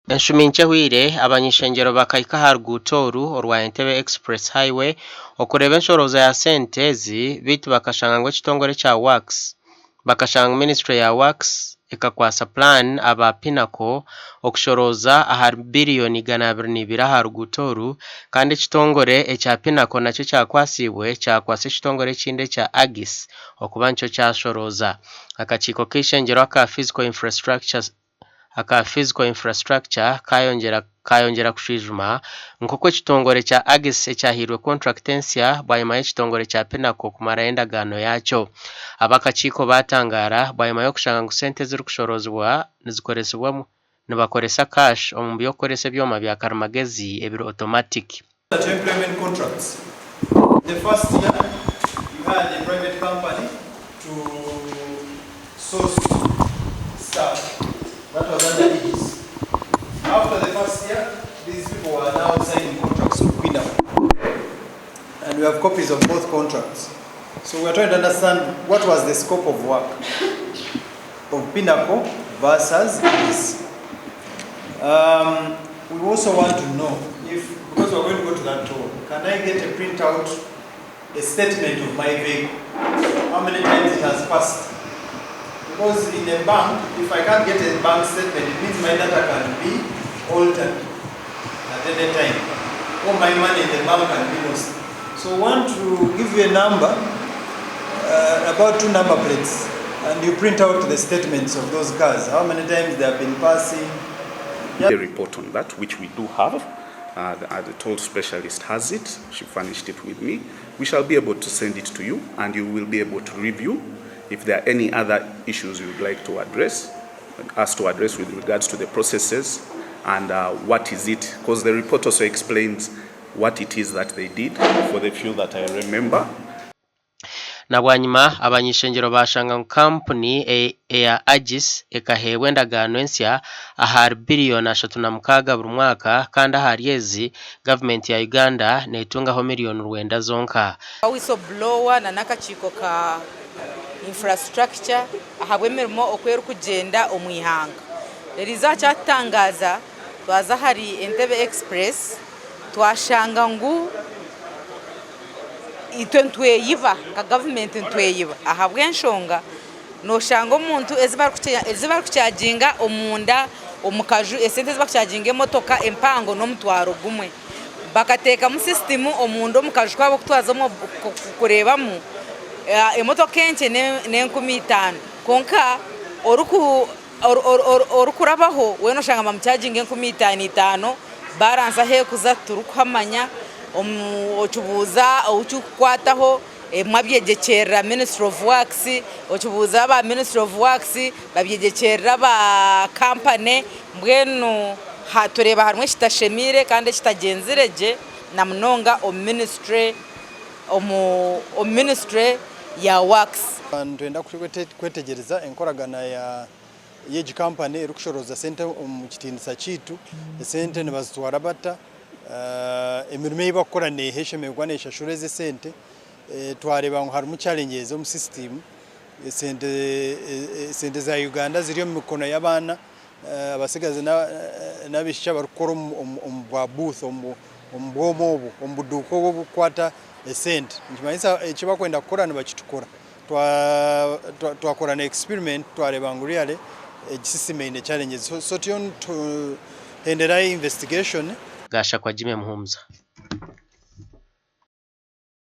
Enshumi nkye ehweire, abany'ishengyero bakahika aha ruguuto oru orwa Entebbe Express Highway okureeba enshorooza ya sente ezi beitu bakashanga ngu ekitongore ekya Works bakashanga ngu minisiture ya Works ekakwatsa plan aba Pinnacle okushorooza ahari biriyoni 202 aha ruguuto oru kandi ekitongore ekya Pinnacle nakyo kyakwatsiibwe kyakwatsa ekitongore ekindi ekya Agis okuba nikyo kyashorooza. Akakiiko k'eishengyero aka Physical Infrastructure aka Physical Infrastructure kaayongyera kaayongyera kushwijuma nk'oku ekitongore kya Agis ekyahairwe kontrakiti ensya bwanyima y'ekitongore kya Pinnacle kumarayo endagaano yaakyo. Ab'akakiiko baatangaara bwanyima y'okushanga ngu sente ezirikushoroozibwa nizikoresibwa nibakoresa cash omu by'okukoresa ebyoma bya karimagezi ebiri automatic. At employment contracts. The first year you hired a private company to source staff that was under Aegis. After the first year, these people were now signing contracts with Pinnacle. And we have copies of both contracts. So we are trying to understand what was the scope of work of Pinnacle versus Aegis. We also want to know if, because we're going to go to that toll, can I get a printout, a statement of my vehicle, how many times it has passed? Because in a bank, if I can't get a bank statement, it means my data can be altered at any time, or my money in the bank can be lost. So I want to give you a number, about two number plates, and you print out the statements of those cars, how many times they have been passing. A report on that, which we do have. The toll specialist has it. She furnished it with me. We shall be able to send it to you, and you will be able to review if there are any other issues you would like to address, us to address with regards to the processes and what is it, because the report also explains what it is that they did for the few that I remember. Na bwanyima abany'ishengyero baashanga ngu kampuni eya Agis ekaheebwa endagaano ensya ahari biriyoni 36 buri mwaka kandi ahari ezi gavumenti ya Uganda neetungaho miriyoni 9 zonka. Whistle blower na n'akakiiko ka infrastructure ahabw'emirimo oku erikugyenda omu ihanga. Eriizooba kyatutangaaza twaza ahari Entebbe Express twashanga ngu itwe nitweyiba nka gavumenti nitweyiba ahabw'enshonga noshanga omuntu ezi barikucharginga omunda omu kaju esente ezi barikucharginga emotoka empango n'omutwaro gumwe. Bakateekamu sisitimu omunda omu kaju kaabo oku twaza kureebamu emotoka enkye n'enkumi itaano kwonka orikurabaho weena oshanga nibamucharginga enkumi itaano itaano balance ahu erikuza titurikuhamanya okibuuza ou kirikukwataho ebimwe abyegyekyerera ministry of works okibuuza aba ministry of works babyegyekyerera aba kampani mbwenu tureeba harimu ekitashemeire kandi ekitagyenzire gye na munonga omu ministry omu ministry ya works. Nitwenda kwetegyereza enkoragana ya y'egi kampani erikushorooza sente omu kitiinisa kyaitu, esente nibazitwara bata, emirimo ei barikukora neeha eshemereire kuba neeshashura ezi esente, twareeba ngu harimu challenges omu system, esente za Uganda ziri omu mikono y'abaana abatsigazi n'abaishiki abarikukora omu bwa booth omu bwoma obu, omu buduuka obu oburikukwata esente, nikimanyisa eki barikwenda kukora nibakitukora. Twakora na experiment twareeba ngu really egi system eine challenges so turiyo nituhenderayo investigation. Gashakwa Jimmy Muhumuza.